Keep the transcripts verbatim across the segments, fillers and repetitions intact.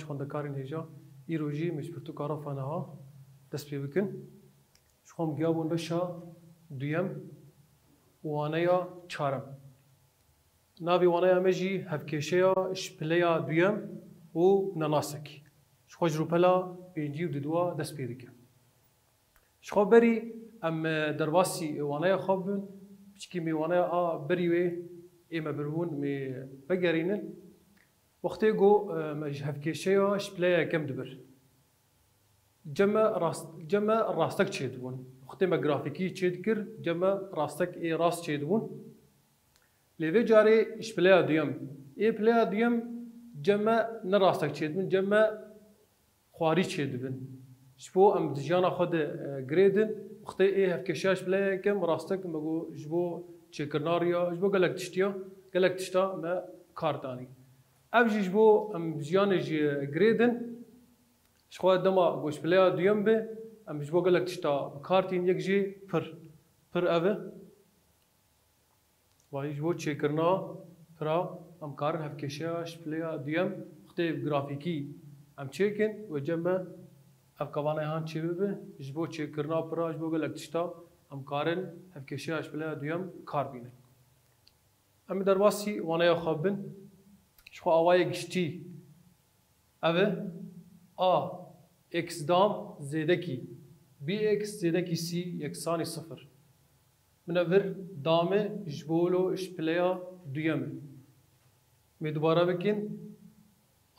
Xwendekarên hêja, îro jî me ji pirtûka Rafa niha dest pê bikin. Ji xwe em giya bûn beşa duyem û waneya çarem. Navê waneya me jî hevkêşeya ji pileya duyem û nenasekî. Ji xwe ji rûpela pêncî û diduwa dest pê dike. Ji xwe berî em, e, derbasî waneya xwe bibin, piçkî me waneya a berî wê ê me biribûn, me vegerînin. Wextê ku, e, me ji hevkêşeya ji pileya yekem dibir. Cem me rast-, cem me rastek çêdibûn. Wextê me grafîkî çêdikir, cem me rastek ê rast çêdibûn. Lê vê carê ji pileya duyem. Ê pileya duyem cem me ne rastek çêdibin, cem me xwarî çêdibin. Ji bo em di jiyana xwe de, e, girêdin, wextê ê hevkêşeya ji pileya yekem rastek me got ji bo çêkirina riya, ji bo gelek tiştiya, gelek tişta me kar danî. Ev jî ji bo em jiyanê jî girêdin, ji xwe dema ku ji pileya duyem be, em ji bo gelek tişta bi kar tîn, yek jî pir, pir ev e. Vayî ji bo çêkirina pira em karin hevkêşeya ji pileya duyem wextê grafîkî em çêkin, wê cem me ev kavanaya han çê bibe, ji bo çêkirina pira, ji bo gelek tişta em karin hevkêşeya ji pileya duyem kar bînin. Em ê derbasî waneya xwe bibin. Ji xwe awayê giştî ev e: a x dam zêdekî b x zêdekî c yeksanî sifir. Min e vir dame ji bo lo ji pileya duyem e. Mê dubare bikin.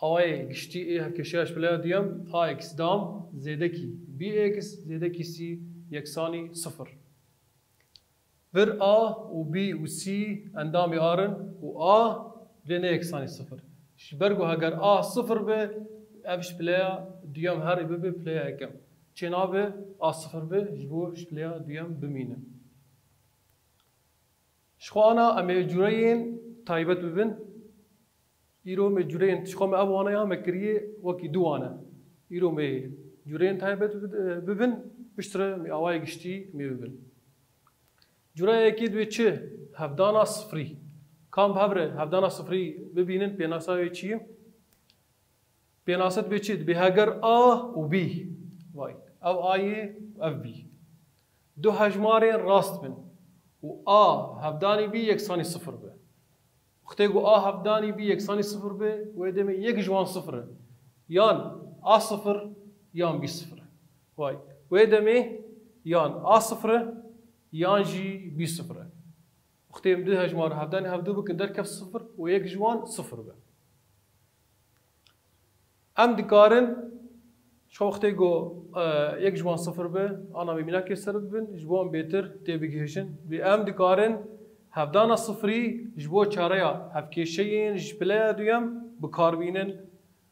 Awayê giştî ê hevkêşeya ji pileya duyem: a x dam zêdekî b x zêdekî c yeksanî sifir. Vir a û b û c endamê a rin û a divê ne yeksanî sifir. Ji ber ku heger a sifir be, ev ji pileya duyem herî bibe pileya yekem. Çênabe a sifir be, ji bo ji pileya duyem bimîne. Ji xwe ana em ê cureyên taybet bibin. Îro me cureyên, ji xwe me ev waneya me kiriye wekî du wane. Îro me cureyên taybet bi-, bibin, piştre me awayê giştî me bibin. Cureya yekê divê çi? Hevdana sifrî. Kam bi hev re hevdana sifrî bibînin, pênasa wê çi ye? Pênase dibê çi? Dibê heger a û b. Vay. Ev a ye, ev b. Du hejmarên rast bin û a hevdanî b yeksanî sifir be. Wextê ku a hevdanî b yeksanî sifir be, wê demê yek ji wan sifir e. Yan a sifir, yan b sifir e. Vay. Wê demê yan a sifir e, yan jî b sifir e. Wextê em du hejmar hevdanî hevdu bikin, derkev sifir û yek ji wan sifir be. Em dikarin, ji xwe wextê ku, e, yek ji wan sifir be, ana wê mînakê ser bibin, ji bo em bêtir têbigihêjin. Vê em dikarin hevdana sifrî ji bo çareya hevkêşeyên ji pileya duyem bi kar bînin,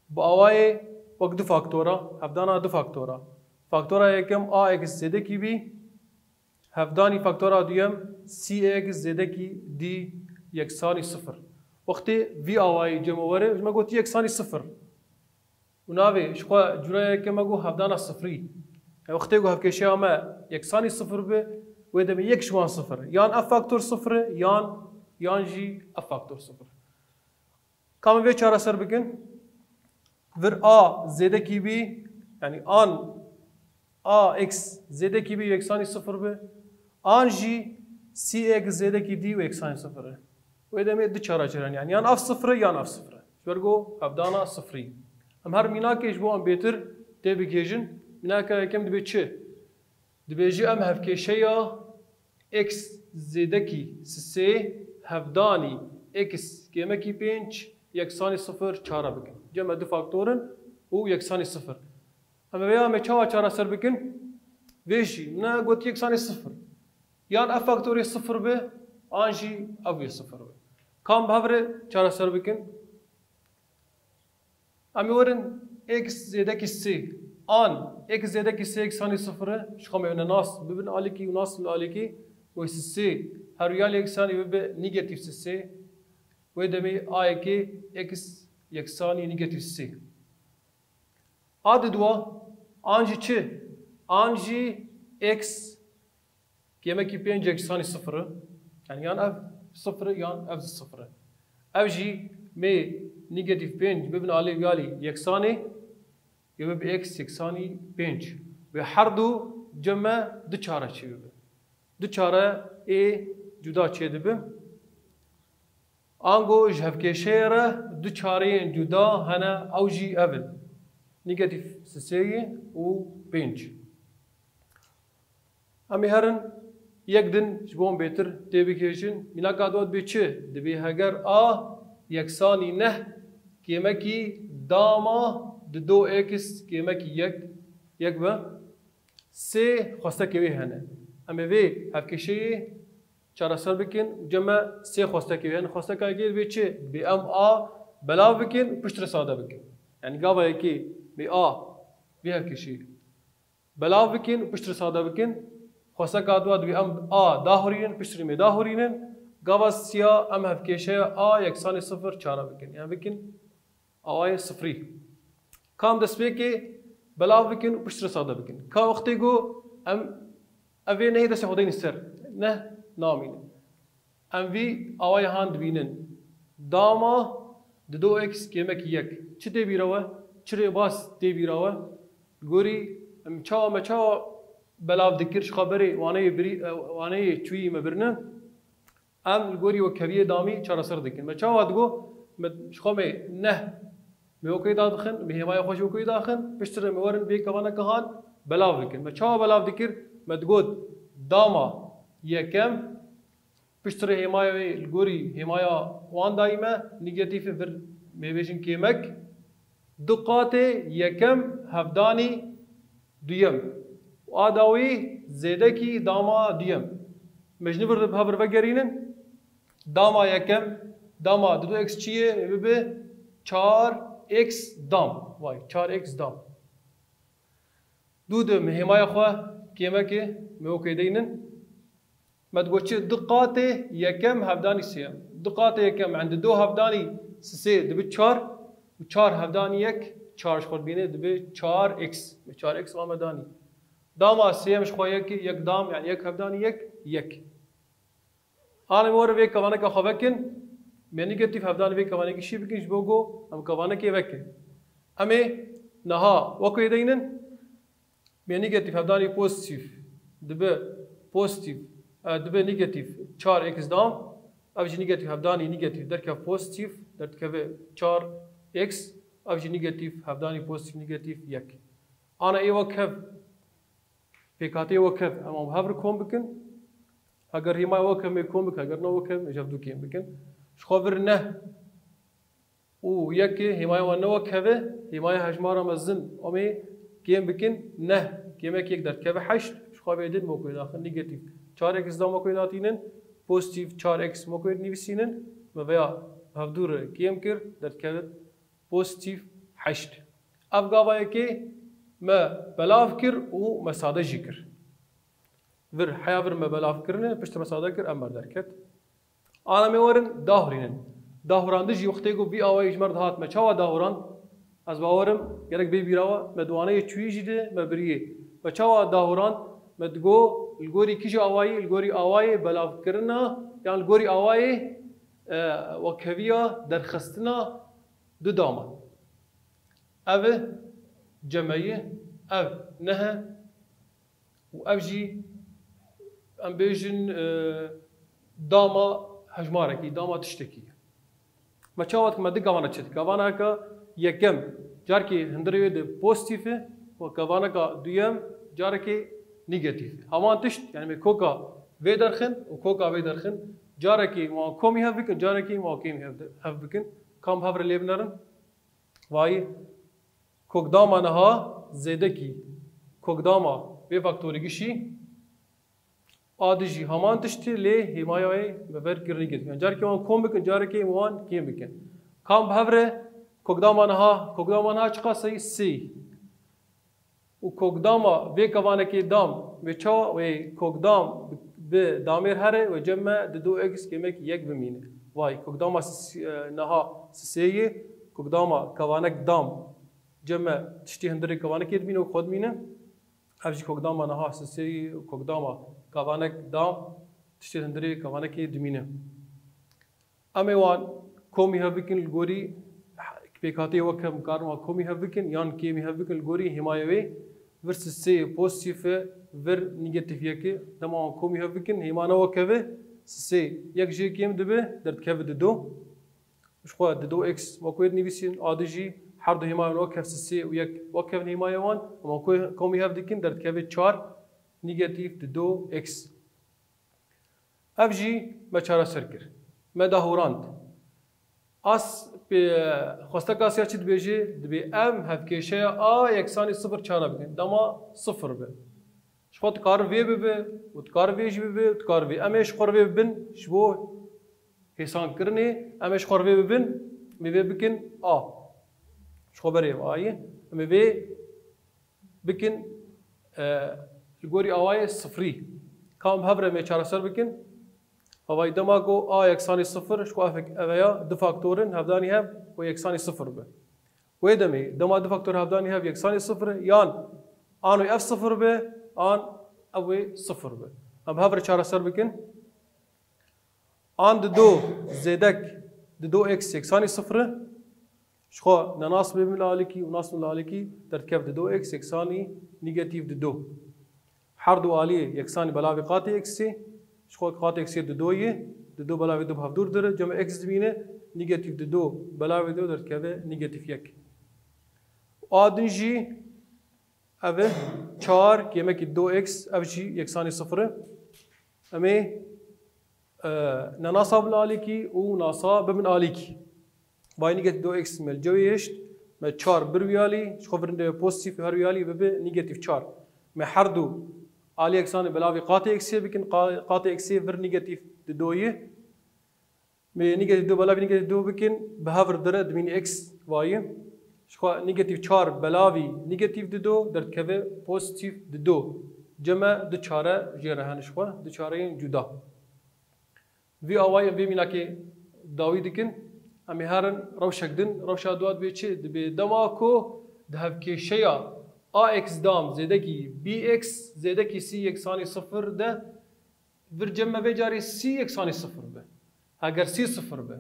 bi awayê wek du faktora, hevdana du faktora. Faktora yekem a x zêdekî b, hevdanî faktora duyem c x zêdekî d yeksanî sifir. Wextê vî awayî cem were, ji me gotî yeksanî sifir. Û navê ji xwe cûreya yekê me got hevdana sifrî. E, wextê ku hevkêşeya me yeksanî sifir be, wê demê yek ji wan sifir. Yan ev faktor sifir e, yan, yan jî ev faktor sifir. Ka em vê çareser bikin. Vir a zêdekî b, yanî an a x zêdekî b yeksanî sifir be, an jî c x zêdekî d û yeksanî sifir e. Wê demê du çara çêre, yanî yan ev sifir e, yan ev sifir e. Ji ber ku hevdana sifrî. Em her mînakê ji bo em bêtir têbigihêjin. Mînaka yekem dibê çi? Dibêje em hevkêşeya x zêdekî sisê hevdanî x kêmekî pênc yeksanî sifir çare bikin. Cem me du faktor in û yeksanî sifir. Em ê vêya me çawa çareser bikin? Vê jî min e got yeksanî sifir. Yan ev faktorê sifir be, an jî ev yê sifir be. Kam bi hev re çareser bikin? Em ê werin x zêdekî sê. An x zêdekî sê yeksanî sifir e. Ji xwe me wê nas bibin alîkî û nas bibin alîkî. Wê sê herûyalî yeksanî bibe negatîf sê. Wê demê a yekê x yeksanî negatîf sê. A diduwa, an jî çi? An jî x kêmekî pênc yeksanî sifir e. Yanî yan ev sifir e, yan ev sifir e. Ev jî mê Negatîf pênc bibin alî û alî yeksanê, ya bibe x yeksanî pênc. Wê her du cem me du çare çêbibe. Du çare ê cuda çêdibe. Ango ji hevkêşeyê re du çareyên cuda hene, ew jî ev in. Negatîf sisêyê û pênc. Em ê herin yek din ji bo em bêtir têbigihêjin. Mînaka dua dibê çi? Dibê heger a yeksanî neh kêmekî dama di do x kêmekî yek, yek be, sê xwestekê wê hene. Em ê vê hevkêşeyê çareser bikin û cem me sê xwestekê wê hene. Xwesteka yekê dibê çi? Dibê em a belav bikin û piştre sade bikin. Yanî gava yekê bê a vê hevkêşeyê belav bikin û piştre sade bikin. Xwesteka dua dibê em a dahurînin, piştre em ê dahurînin. Gava siya em hevkêşeya a yeksanî sifir çare bikin. Yanî bikin awayê sifrî. Ka em destpêkê belav bikin û piştre sade bikin. Ka wextê ku em ev ê nehê destê xwe deynin ser, neh namînin. Em vî awayê han dibînin. Dama di do x kêmek yek. Çi tê bîra we? Çi rêbaz tê bîra we? Li gorî em çawa, me çawa belav dikir ji xwe berê waneyê birî, e, waneyê çûyî me birine? Em li gorî wekheviyê damî çareser dikin. Me çawa digo? Me ji xwe me neh me wekê dadixin, me hêmaya xwe ji wekê daxin, piştre me werin vê kevaneke han belav bikin. Me çawa belav dikir? Me digot dama yekem, piştre hêmaya wê li gorî hêmaya wan dayî me, negatîf e vir, me bêjin kêmek, du qatê yekem hevdanî duyem. Û a dawî zêdekî dama duyem. Me ji nivir re bi hev re vegerînin. Dama yekem, dama di do x çi ye? Ê bibe çar x dam. Vay, çar x dam. Dû di me hêmaya xwe kêmekê me wekê deynin. Me digot çi? Du qatê yekem hevdanî sêyem. Du qatê yekem, yani di do hevdanî sisê dibe çar û çar hevdanî yek, çar ji xwe dibîne, dibe çar x. Me çar x ame danî. Dama sêyem ji xwe yek, yek dam, yani yek hevdanî yek, yek. Ana me were vê kevaneka xwe vekin, me negatîf hevdanî vê kevanekî şî bikin, ji bo ku em kevanekê vekin. Em ê niha wekê deynin, me negatîf hevdanî pozîtîf dibe pozîtîf, e, dibe negatîf çar x dam, ev jî negatîf hevdanî negatîf derkev pozîtîf, derdikeve çar x, ev jî negatîf hevdanî pozîtîf negatîf yek. Ana ê wekhev, pêkhateyê wekhev, em wan bi hev re kom bikin. Heger hêmaya wekhev me kom bikin, heger ne wekhev me ji hev du kêm bikin. Ji xwe vir neh û yekê hêmaya wan ne wekhev e, hêmaya hejmara mezin em ê kêm bikin, neh kêmek yek derdikeve heşt, ji xwe vê din me wekê daxin, negatîf çar x dam wekê datînin, pozîtîf çar x me wekê dinivîsînin, me veya hevdû re kêm kir, derdikeve pozîtîf heşt. Ev gava yekê me belav kir û me sade jî kir. Vir, heya vir me belav kirine, piştre me sade kir, em ber derket. Ana me werin dahurînin. Dahurandin jî wextê ku vî awayî ji me re dihat, me çawa dahurand? Ez bawerim gerek bê bîra we, me di waneyê çûyî jî de me biriyê. Me çawa dahurand? Me digo li gorî kîja awayî? Li gorî awayê belavkirina, yan li gorî awayê, e, wekheviya derxistina du daman. Ev e cemeyî, ev neh e û ev jî em bêjin, e, dama hejmarekî, dama tiştekî. Me çawa dike, me di kevana çi dike? Kevaneka yekem carekê hundirê wê de pozîtîf e û kevaneka duyem carekê negatîf e. Heman tişt, yani me koka vê derxin û koka vê derxin, carekê wan komî hev bikin, carekê wan kêmî hev, hev bikin. Kam hev re lê binerin? Vayî, kokdama niha zêdekî kokdama vê faktorê gişî a di jî heman tiştî lê hêmaya wê me ver kir negatîf. Yani carekê wan kom bikin, carekê wan kêm bikin. Kam bi hev re kokdama niha, kokdama niha çiqas e? Sê. Û kokdama vê kevanekê dam, wê çawa, wê kokdam bi, bi damêr here, wê cem me di do x kêmek yek bimîne. Vay, kokdama sis-, e, niha sisê ye, kokdama kevanek dam, cem me tiştê hundirê kevanekê dimîne û xwe dimîne. Ev jî kokdama niha sisê ye, kokdama kevanek dam, tiştê hundirê kevanekê dimîne. Em ê wan komî hev bikin li gorî Pêkhateyê wek hev karin wan komî hev bikin yan kêmî hev bikin li gorî hêmaya wê. Vir sisê pozîtîf e, vir negatîf yek e. Dema wan komî hev bikin, hêma ne wek hev e, sisê yek jê kêm dibe, derdikeve dido. Ji xwe dido x wek wê dinivîsîn, a di jî her du hêmayên wek hev sisê û yek wek hev hêmaya wan, hema ku komî hev dikin, derdikeve çar negatîf dido x. Ev jî me çareser kir. Me dahûrand. As pê xwesteka siya çi dibêje? Dibê em hevkêşeya a yeksanî sifir çare bikin. Dema sifir be. Ji xwe dikare vê bibe û dikare vê jî bibe û dikare vê. Em ê ji xwe re vê bibin, ji bo hêsankirinê, em ê ji xwe re vê bibin, em ê vê bikin a. Ji xwe berê a ye. Em ê vê bikin, e, li gorî awayê sifrî. Ka em hev re em ê çareser bikin. Awayî dema ku a yeksanî sifir, ji xwe ev, ev ya du faktor in, hevdanî hev û yeksanî sifir be. Wê demê, dema du faktor hevdanî hev yeksanî sifir e, yan an wê ev sifir be, an ev wê sifir be. Em hev re çareser bikin. An dido zêdek dido x yeksanî sifir e. Ji xwe ne nas bê min alikî û nas min alikî, derdikev dido x yeksanî negatîf dido. Her du aliyê yeksanî belavê qatê xê. Ji xwe qatê xê dido ye. Dido belavê du bi hevdûr dire. Cem x dimîne. Negatîf dido belavê du derdikeve negatîf yek. A din jî ev e çar kêmekî dido x, ev jî yeksanî sifir e. Em ê, e, ne nasa bin alîkî û nasa bibin alîkî. Vay negatîf dido x me li cewê hişt, me çar bir wî alî, ji xwe virinde pozîtîf, her wî alî bibe negatîf çar. Me her du alî yeksanî belavê qatê xê bikin, qa-, qatê xê vir negatîf dido ye. Me negatîf dido belavî negatîf dido bikin, bi hev re dire dimîne x vayî. Ji xwe negatîf çar belavî negatîf dido derdikeve pozîtîf dido. Cem e du çare jê re hene ji xwe, du çareyên cuda. Vî awayî em vê mînakê dawî dikin. Em ê herin rewşek din, rewşa dua dibê çi? Dibê dema ku di hevkêşeya a x dam zêdekî b x zêdekî c yeksanî sifir de vir cem me vê carê c yeksanî sifir be. Heger c sifir be,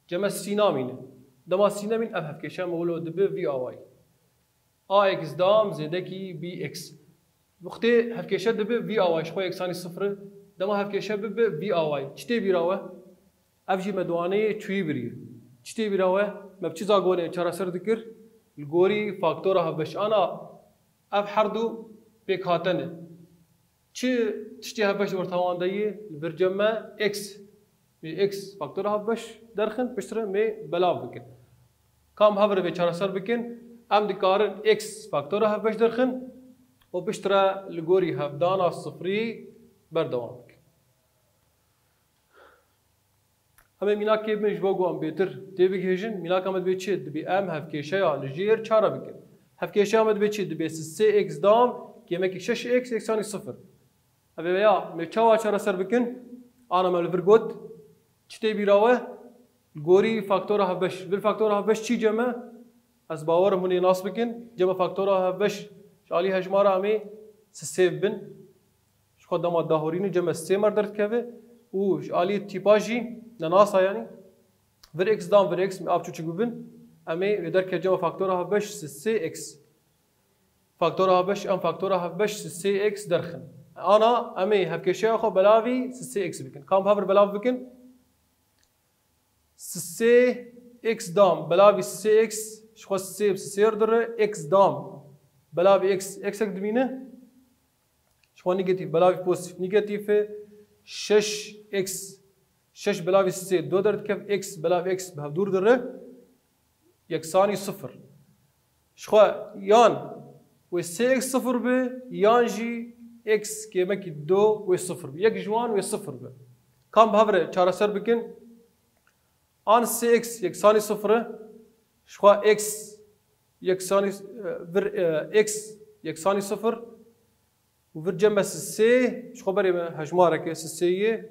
cem e c namîne. Dema c nemîn, ev hevkêşe me wilo dibe vî awayî. A x dam zêdekî b x. Wextê hevkêşe dibe vî awayî, ji xwe yeksanî sifir e. Dema hevkêşe bibe vî awayî, çi tê bîra we? Ev jî me diwaneyê çûyî biriye. Çi tê bîra we? Me bi çi zagonê çareser dikir? Li gorî faktora hevbeş. Ana ev her du pêk hatine. Çi tiştê hevbeş li wir tawan de ye? Li vir cem me x. Mê x faktora hevbeş derxin, piştre mê belav bikin. Kam hev re vê çareser bikin, em dikarin x faktora hevbeş derxin û piştre li gorî hevdana sifrî berdewam bikin. Em ê mînakê bin ji bo ku em bêtir têbigihêjin, mînaka me dibê çi? Dibê em hevkêşeya li jêr çare bikin. Hevkêşeya me dibê çi? Dibê sê x dam kêmekî şeş x yeksanî sifir. Ev ê ya me çawa çareser bikin? Ana me li vir got, çi tê bîra we? Li gorî faktora hevbeş. Vir faktora hevbeş çi cem e? Ez bawer im hûn ê nas bikin. Cem e faktora hevbeş ji alî hejmara em ê sisê bibin. Ji xwe dema dahorînê cem e sisê me derdikeve û ji alî tîpa jî ne nasa yanî. Vir x dam vir x me av çûçik bibin. Em ê wê derke cem e faktora hevbeş sisê x. Faktora hevbeş, em faktora hevbeş sisê x derxin. Ana em ê hevkêşeya xwe belavî sisê x bikin. Kam hev re belav bikin? Sisê x dam belavî sisê x, ji xwe sisê bi sisê re dire, x dam belavî x, x ek dimîne. Ji xwe negatîf belavî pozîtîf negatîf e. Şeş x, şeş belavî sisê do derdikev, x belavî x bi hevdûr dire. Yeksanî sifir. Ji xwe yan wê sê x sifir be, yan jî x kêmekî do wê sifir be. Yek ji wan wê sifir be. Kam bi hev re çareser bikin? An sê x yeksanî sifir e. Ji xwe x yeksanî, e, vir, e, x yeksanî sifir. Û vir cem me sisê, ji xwe berê me hejmareke sisê ye,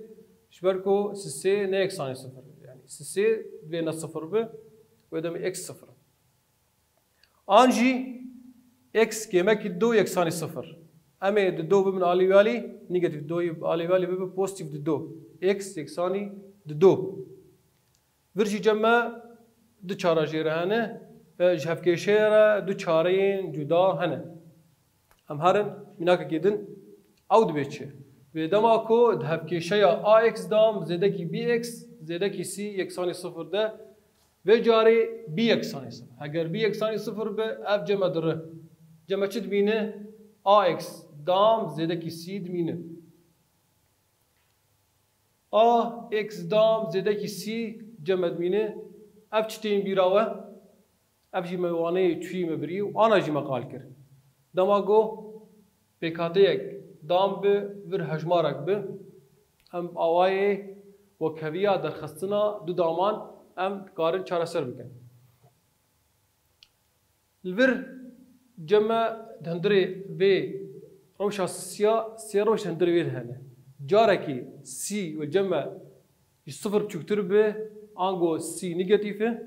ji ber ku sisê ne yeksanî sifir. Yanî sisê divê ne sifir be, wê demê x sifir. An jî x kêmekî du yeksanî sifir. Em ê di du bibin alî wî alî, negatîf du yê alî wî alî bibe pozîtîf di du. X yeksanî di du. Vir jî cem me du çara jê re hene. E, ji hevkêşeyê re du çareyên cuda hene. Em herin mînakekî din, ew dibe çi? Wê dema ku di hevkêşeya A X dam zêdekî B X zêdekî C yeksanî sifir de, vê carê B yeksanî sifir. Heger B yeksanî sifir be, ev cem e diri. Cem e çi dimîne? A X dam zêdekî C dimîne. A X dam zêdekî C cem e dimîne. Ev çi tên bîra we? Ev jî me waneyê çûyî me birî û ana jî me qal kir. Dema ku pêkhateyek dam bi, vir hejmarek bi, em awayê wekheviya derxistina du daman em dikarin çareser bikin. Li vir cem e di hundirê vê rewşa sisiya sê rewş di hundirê wê de hene. Carekî C wê cem e ji sifir biçûktir bi, ango C negatîf e.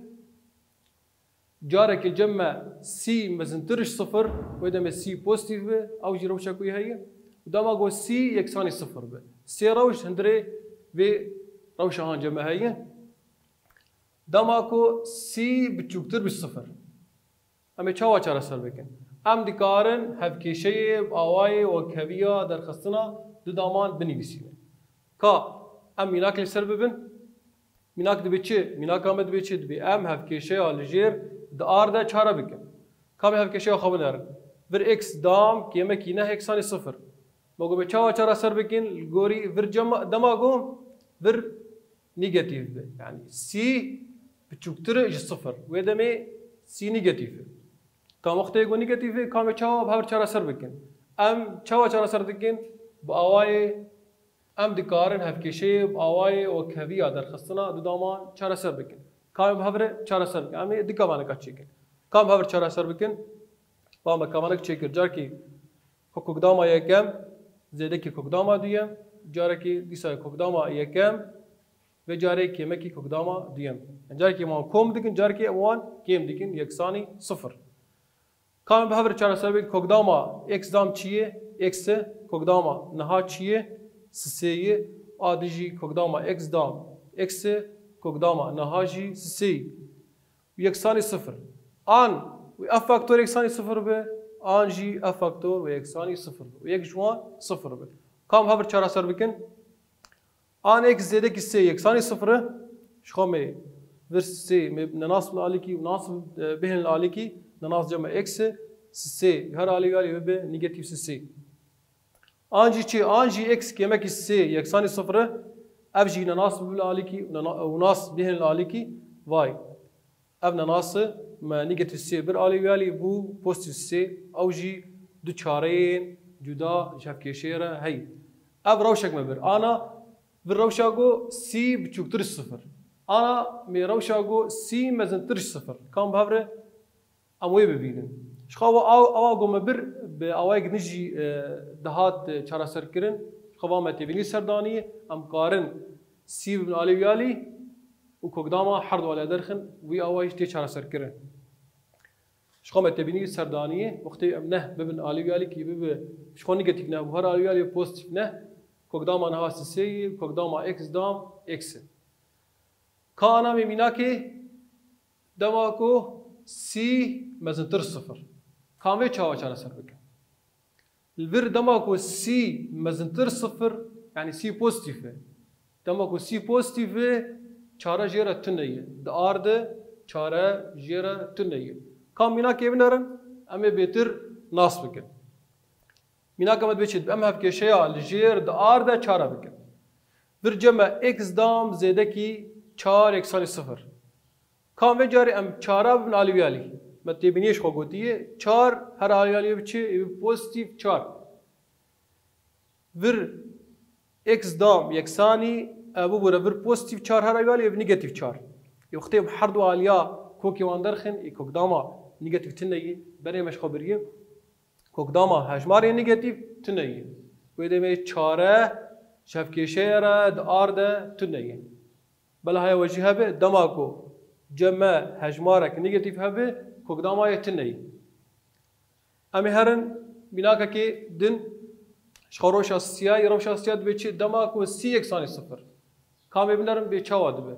Carekê cem e C mezintir ji sifir, wê demê C pozîtîf be, ew jî rewşek wî heye. Û dema ku C yeksanî sifir be. Sê rewş hundirê vê rewşa han cem e heye. Dema ku C biçûktir bi sifir. Em ê çawa çareser bikin? Em dikarin hevkêşeyê bi awayê wekheviya derxistina du daman binivîsînin. Ka em mînak li ser bibin. Mînak dibe çi? Mînaka me dibe çi? Dibe em hevkêşeya li jêr di ar de çare bikin. Ka em hevkêşeya xwe binerin. Vir x dam kêmekî neh yeksanî sifir. Me got, me çawa çareser bikin? Li gorî vir cema, dema got, vir negatîf be. Yani C biçûktir e ji sifir. Wê demê C negatîf e. Ka wextê got negatîf e, ka em çawa bi hev re çareser bikin? Em çawa çareser dikin? Bi awayê Em dikarin hevkêşeyê bi awayê wekheviya derxistina du daman çareser bikin. Ka em bi hev re çareser bikin. Em ê du kemaneka çêkin. Ka em bi hev re çareser bikin? Ba me kemanek çêkir. Carekî kokdama yekem, zêdekî kokdama duyem, carekî dîsa kokdama yekem ve carê kêmekî kokdama duyem. Yani carekî wan kom dikin, carekî wan kêm dikin, yeksanî sifir. Ka em bi hev re çareser bikin, kokdama x dam çi ye? X e. Kokdama niha çi ye? Sisê ye. A dijî kokdama x dam x e, kokdama niha jî sisê ye. Yeksanî sifir. An wê ev faktor yeksanî sifir be, an jî ev faktor wê yeksanî sifir be. Û yek ji wan sifir be. Ka em bi hev re çareser bikin? An x zêdekî sê yeksanî sifir e. Ji xwe me vir sê me nenas bin alîkî û nas, e, bihên li alîkî, nenas cem e x e, sê her alî wî alî bibe negatîf sê. An jî çi? An jî x kêmekî sê yeksanî sifir e. Ev jî nenas bibe li alîkî û nena-, û nas bihên li alîkî vay. Ev nenase me negatîf sê bir alî wî alî bû pozîtîf sê, ew jî du çareyên cuda ji hevkêşeyê re heye. Ev rewşek me bir. Ana vir rewşa ku sî biçûktir ji sifir. Ana me rewşa ku sî mezintir ji sifir. Ka em bi hev re em wê bibînin. Ji xwe ew, ew, ewa ku me bir bi awayek din jî, e, dihat, e, çareserkirin. Ji xwe va me têbînî serdaniyê, em karin sî bibin alî wî alî û kokdama her du alî derxin, wî awayî jî tê çareserkirin. Ji xwe me têbînî serdaniyê, wextê em neh bibin alî wî alîkî bibe, ji xwe negatîf neh bû, her alî wî alî pozîtîf neh, kokdama niha sisê ye, kokdama x dam x e. Ka ana me mînakê dema ku sî mezintir sifir. Ka em vê çawa çareser bikin? Li vir dema ku sî mezintir sifir, yani sî pozîtîf e. Dema ku sî pozîtîf e, çare jê re tune ye. Di ar de çare jê re tune ye. Ka mînakê binerin, em ê bêtir nas bikin. Mînaka me dibe çi? Em hevkêşeya li jêr di ar de çare bikin. Vir cem e x dam zêdekî çar yeksanî sifir. Ka em vê carê em çara bibin alî wî alî. Me têbîniyê ji xwe gotiye, çar her alî alî bi çi? Ê bi pozîtîf çar. Vir x dam yeksanî, e, bibûre vir pozîtîf çar her alî alî, ê bi negatîf çar. Ê wextê em her du aliya kokê wan derxin, ê kokdama negatîf tune ye, berê me ji xwe biriye. Kokdama hejmarê negatîf tune ye. Wê demê çare ji hevkêşeyê re di ar de tune ye. Bela haya we jî hebe, dema ku cem e hejmarek negatîf hebe, kokdama yê tune ye. Em ê herin mînakekê din, ji xwe rewşa siyayî, rewşa siya dibe çi? Dema ku sî yeksanî sifir. Ka em ê binerin bê çawa dibe?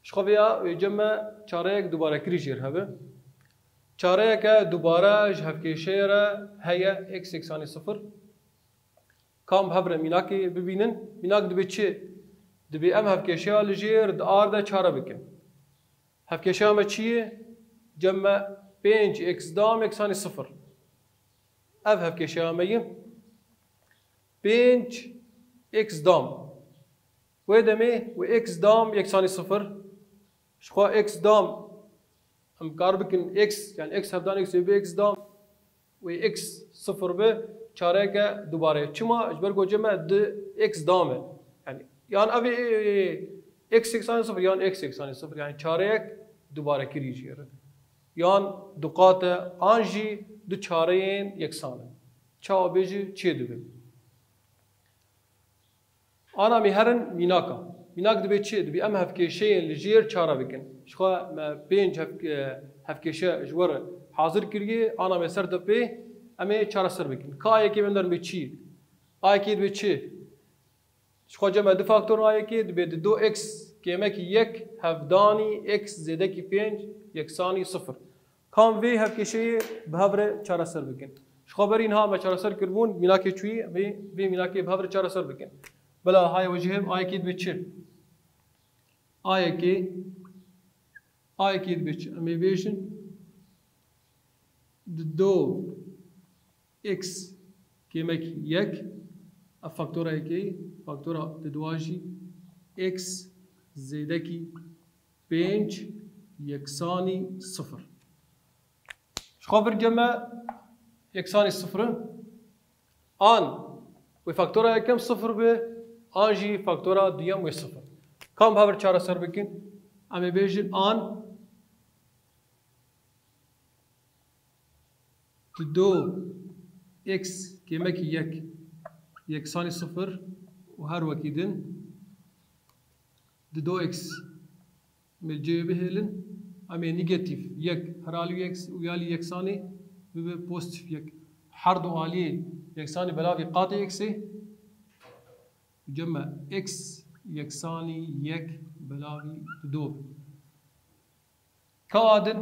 Ji xwe vêya wê cem e çareyek dubarekirî jêr hebe. Çareyeke dubare ji hevkêşeyê re heye, x yeksanî sifir. Kam hev re mînakê bibînin. Mînak dibe çi? Dibe em hevkêşeya li jêr di ar de çare bikin. Hevkêşeya me çi ye? Cem me pênc x dam yeksanî sifir. Ev hevkêşeya me ye. Pênc x dam. Wê demê wê x dam yeksanî sifir. Ji xwe x dam em kar bikin x, yani x hevdan x wê bi x dam, wê x sifir bi, çareyeke dubare. Çima? Ji ber ku cem me di x dam e. Yani yan ev ê, ê, ê, x yeksanî sifir yan x yeksanî sifir. Yani çareyek dubare kirî jê re. Yan du qat e, an jî du çareyên yeksan in. Çawa bêjî çê dibe. Ana em ê herin mînaka. Mînak dibe çi? Dibe em hevkêşeyên li jêr çare bikin. Ji xwe me pênc hev-, e, hevkêşe ji we re hazir kiriye, ana me ser de pê, em ê çareser bikin. Ka A yekê em derin be çi? A yekê dibe çi? Ji xwe cem me du faktor A yekê, dibe di do x kêmekî yek hevdanî x zêdekî pênc yeksanî sifir. Kam vê hevkêşeyê bi hev re çareser bikin? Ji xwe berî niha me çareser kiribûn, mînakê çûyî, em ê vê mînakê bi hev re çareser bikin. Bila haya we jî hev, A yekê dibe çi? A yekê, A yekê dibe çi? Em ê bêjin di do x kêmek yek, ev faktora yekê, faktora di dua jî x zêdekî pênc yeksanî sifir. Ji xwe vir cem me yeksanî sifir in. An wê faktora yekem sifir be, an jî faktora duyem wê sifir. Kam hev re çareser bikin? Em ê bêjin an di do x kêmekî yek yeksanî sifir û her wekî din di do x. Em ê cê bihêlin. Em ê negatîf yek her alî x û alî yeksanî bibe pozîtîf yek. Her du aliyê yeksanî belavî qatê x ê. Cem me x yeksanî yek belavî du. Ka a din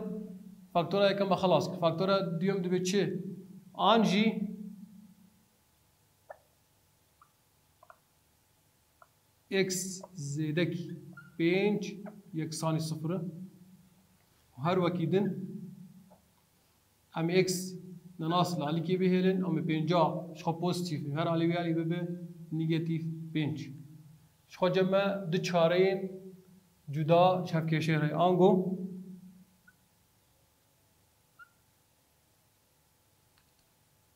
faktora yekem me xelas kir. Faktora duyem dibe çi? An jî x zêdekî pênc yeksanî sifir e. Her wekî din em x nenas li alîkê bihêlin, em ê pênca ji xwe pozîtîf, her alî wî alî bibe negatîf pênc. Ji xwe cem me du çareyên cuda ji hevkêşeyê re. Ango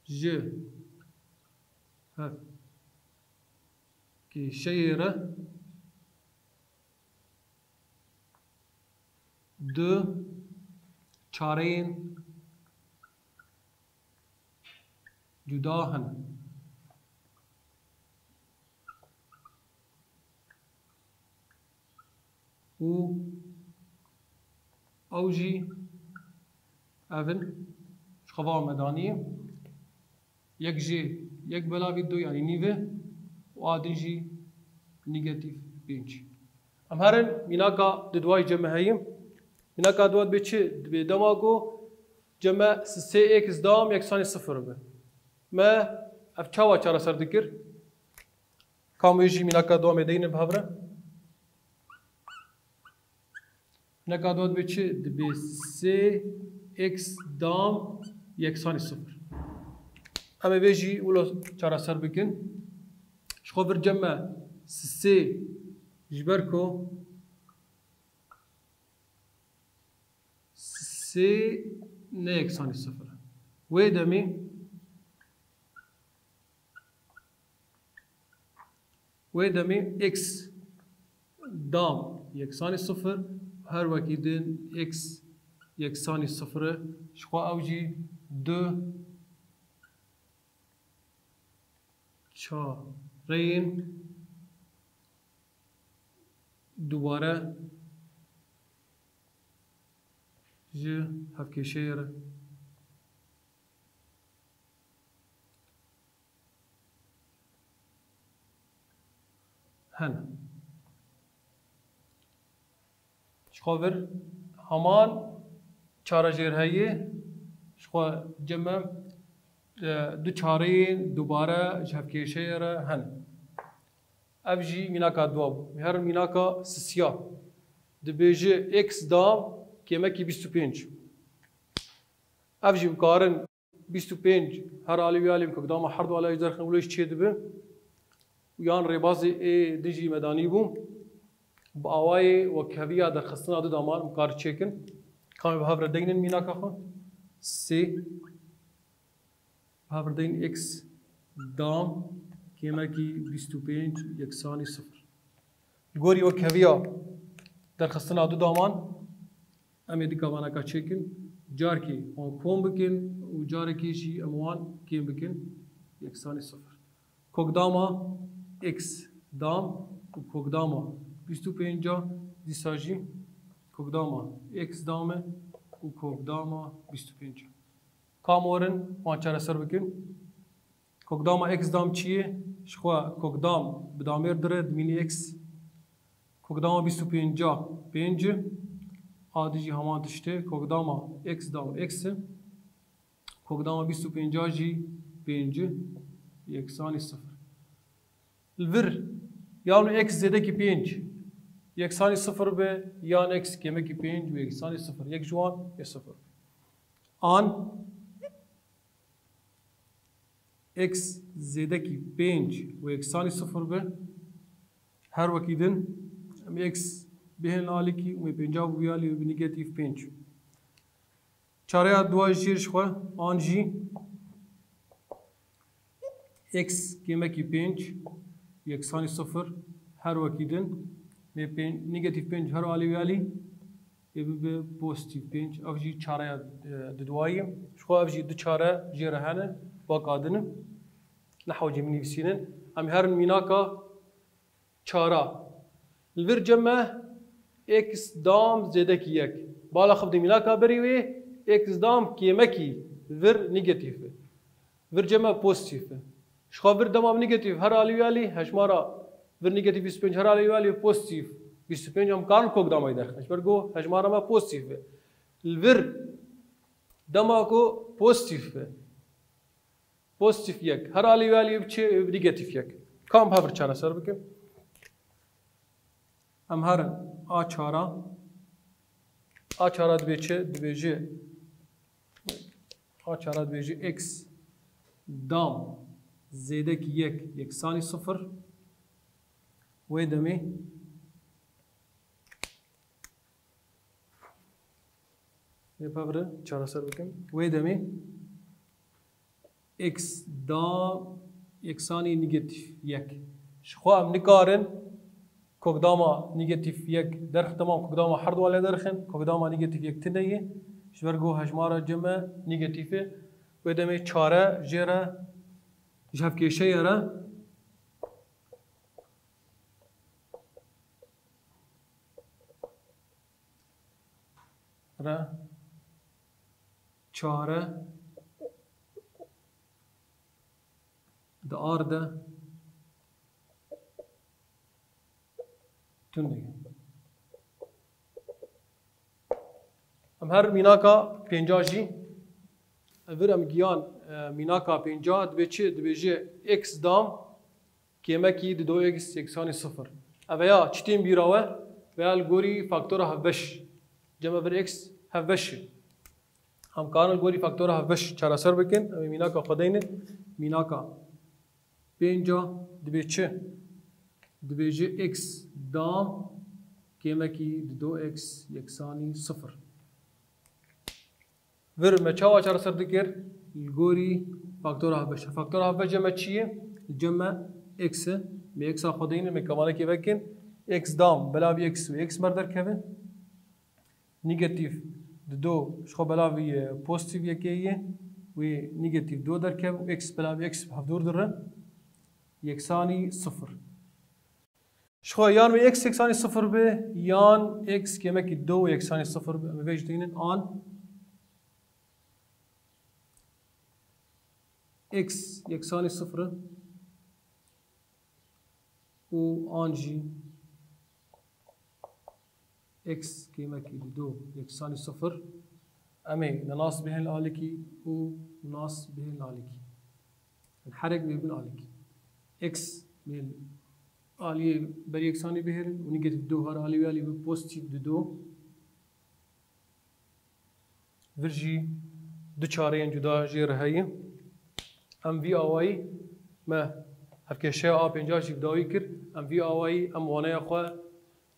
ji hevkêşeyê re du çareyên cuda hene. Û ew jî ev in, ji xwe va me danî. Yek jê yek belavî du, yanî nîv e, û a din jî negatîf pênc. Em herin mînaka di duayî cem me heye. Mînaka dua dibe çi? Dibe dema ku cem me sê x dam yeksanî sifir be. Me ev çawa çareser dikir? Kam wê jî mînaka dua me deynin bi hev re. Neka dot be çi? Dibe sê x dam yeksanî sifir. Em ê vê jî wilo çareser bikin. Ji xwe vir cem me sê ji ber ku sê ne yeksanî sifir. Wê demê Wê demê x dam yeksanî sifir, her wekî din x yeksanî sifir e. Ji xwe ew jî du çareyên dubare ji hevkêşeyê re hene. Ji xwe vir heman çare jêr heye. Ji xwe cem me, e, du çareyên dubare ji hevkêşeyê re hene. Ev jî mînaka dua bû. Her mînaka sisiya. Dibêje x dam kêmekî bîst û pênc. Ev jî bikarin bîst û pênc her alî wî alî bi kokdama her du aliyê jî derxin, wilo jî çê dibe. Yan rêbazê ê din jî me danî bû. Bi awayê wekheviya derxistina du daman em kar çêkin. Kamê bi hev re deynin mînaka xwe. Sê. Bi hev re deynin x dam kêmekî bîst û pênc yeksanî sifir. Li gorî wekheviya derxistina du daman em ê dika vanaka çêkin. Carkê wan kom bikin û carekê jî em wan kêm bikin. Yeksanî sifir. Kokdama x dam û kokdama bîst û pênc a dîsa jî kokdama x dam e û kokdama bîst û pênc a. Kam werin wan çareser bikin. Kokdama x dam çi ye? Ji xwe kokdam bi damêr dire dimînî x. Kokdama bîst û pênc a pênc e. A dî jî heman tişt e. Kokdama x dam x e. Kokdama bîst û pênc a jî pênc e. Yeksanî sifir. Li vir yan x zêdekî pênc yeksanî sifir be, yan x kêmekî pênc û yeksanî sifir. Yek ji wan ê sifir. An x zêdekî pênc û yeksanî sifir be, her wekî din em x bihên alîkî û me pênca bi wî alî û bi negatîf pênc. Çareya dua jî ji xwe an jî x kêmekî pênc yeksanî sifir, her wekî din me pê-, negatîf pênc her alî wî alî ê bibe pozîtîf pênc. Ev jî çareya, e, dudwayî ye. Ji xwe ev jî du çare jê re hene, weka din e. Nehewcî min nivîsînin. Em herin mînaka çara. Li vir cem me x dam zêdekî yek. Bala xwe bidî mînaka berî wê x dam kêmekî vir negatîf e. Vir cem me pozîtîf e. Ji xwe vir dema negatîf her alî wî alî, hejmara vir negatîf bîst û pênc her alî wî alî pozîtîf bîst û pênc em karin kok dama jî derxin. Ji ber ku hejmara me pozîtîf e. Li vir dema ku pozîtîf e. Pozîtîf yek. Her alî wî alî bi çi? Bi negatîf yek. Kam hev re çareser bikin? Em herin a çara. A çara dibê çi? Dibêje, a çara dibêje x dam zêdekî yek yeksanî sifir. Wê demê Ê pevre çareser bikim. Wê demê x da yeksanî negatîf yek. Ji xwe em nikarin kokdama negatîf yek derxin, temam kokdama her du alê derxin, kokdama negatîf yek tune ye. Ji ber ku hejmara cem e negatîf e. Wê demê çare jê re ji hevkêşeyê re re çare di ar de tundî. Em her mînaka pênca jî, vir em giyan, e, mînaka pênca dibê çi? Dibêje x dam kêmekî di do x yeksanî sifir. Ev ya çi tên bîra we? Veya li gorî faktora hevbeş. Cem vir x hevbeş e. Em karin li gorî faktora hevbeş çareser bikin. Em ê mînaka xwe deynin. Mînaka pênca dibê çi? Dibêje x dam kêmekî di do x yeksanî sifir. Vir me çawa çareser dikir? Li gorî faktora hevbeş. Faktora hevbeş cem me çi ye? Cem me x e. Me x a xwe deynin, me kamanekê vekin. X dam belavî x û x ber derkeve. Negatîf di do ji xwe belavî, e, pozîtîf yekê ye. Wê negatîf do derkeve û x belavî x hevdûr dire. Yeksanî sifir. Ji xwe yan wê x yeksanî sifir be, yan x kêmekî do yeksanî sifir be. Em ê vê jî deynin an x yeksanî sifir e û an jî x kêmekî di do yeksanî sifir. Em ê ne nas bihên li alikî û nas bihên li alikî. Em herek bê bin alikî. X bê li aliyê ber yeksanî bihêrin û negative du her alî wê alî bi pozîtîf didu. Vir jî du çareyên cuda jê re heye. Em vî awayî me hevkêşeya A pêncî jî bi dawî kir. Em vî awayî em waneya xwe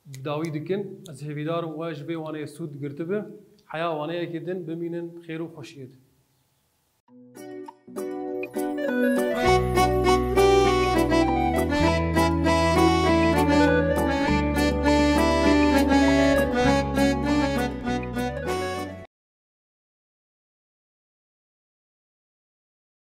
bi dawî dikin. Ez hêvîdar im we ji vê waneyê sûd girtibi. Heya waneyekê din bimînin xêr û xweşiyê de.